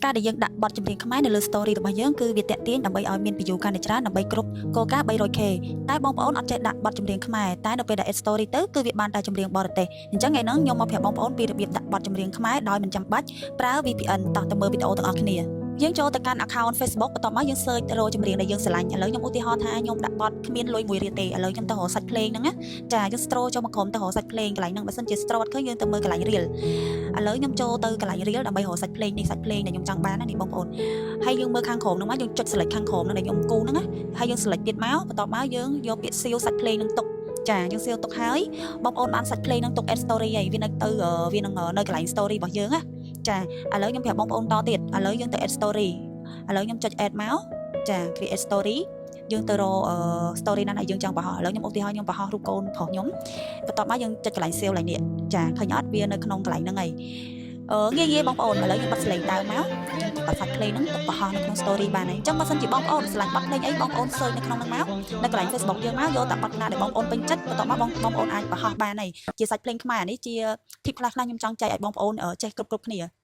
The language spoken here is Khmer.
ការដែលយើងដាក់បទចម្រៀងខ្មែរនៅលើ story របស់យើងគឺវាតាក់ទាញដើម្បីឲ្យមាន view កាន់តែច្រើនដើម្បីគ្រប់គោលការណ៍ 300K តែបងប្អូនអត់ចេះដាក់បទចម្រៀងខ្មែរតែនៅពេលដែល add story ទៅគឺវាបានតែចម្រៀងបរទេសអញ្ចឹងថ្ងៃហ្នឹងខ្ញុំមកប្រាប់បងប្អូនពីរបៀបដាក់បទចម្រៀងខ្មែរដោយមិនចាំបាច់ប្រើ VPN តោះទៅមើលវីដេអូទាំងអស់គ្នាយើងចូលទៅកាន់ account Facebook បន្ទាប់មកយើង search រកចម្រៀងដែលយើងស្រឡាញ់ឥឡូវខ្ញុំឧទាហរណ៍ថាខ្ញុំដាក់បទគ្មានលុយមួយរៀលទេឥឡូវខ្ញុំទៅរកសាច់ភ្លេងហ្នឹងណាចាយើង scroll ចូលមកក្រុមទៅរកសាច់ភ្លេងកន្លែងហ្នឹងបើសិនជា scroll អត់ឃើញយើងទៅមើលកន្លែង reel ឥឡូវខ្ញុំចូលទៅកន្លែង reel ដើម្បីរកសាច់ភ្លេងនេះសាច់ភ្លេងដែលខ្ញុំចង់បានណានេះបងប្អូនហើយយើងមើលខាងក្រោមហ្នឹងមកយើងចុច select ខាងក្រោមហ្នឹងដែលខ្ញុំគូហ្នឹងណាហើយយើង select ទៀតមកបន្ទាប់មកយើងយកពាក្យ save សាច់ភ្លេងហ្នឹងទុកចាយើង save ទុកហើយបងប្អូនបានសាច់ភ្លេងហ្នឹងទុក add story ហើយវានៅទៅវានឹងនៅកន្លែង story របស់យើងណាចាឥឡូវខ្ញុំប្រាប់បងប្អូនតទៀតឥឡូវយើងទៅ add story ឥឡូវខ្ញុំចុច add មកចា create story យើងទៅរក story ណាដែលយើងចង់បង្ហោះឥឡូវខ្ញុំឧទាហរណ៍ខ្ញុំបង្ហោះរូបកូនប្រុសខ្ញុំបន្ទាប់មកយើងចុចកន្លែង save កន្លែងនេះចាឃើញអត់វានៅក្នុងកន្លែងហ្នឹងហើយអឺងាយងាយបងប្អូនឥឡូវយើងបិទសលេងដើមមកយើងបិទសាច់ភ្លេងហ្នឹងទៅបង្ហោះនៅក្នុង story បានហើយអញ្ចឹងបើសិនជាបងប្អូនស្រឡាញ់បទភ្លេងអីបងប្អូន search នៅក្នុងហ្នឹងមកនៅកន្លែង Facebook យើងមកយកតែបទណាដែលបងប្អូនពេញចិត្តបន្ទាប់មកបងបងប្អូនអាចបង្ហោះបានហើយជាសាច់ភ្លេងខ្មែរនេះជា tip ខ្លះៗខ្ញុំចង់ចែកឲ្យបងប្អូនចេះគ្រប់គ្រប់គ្នា។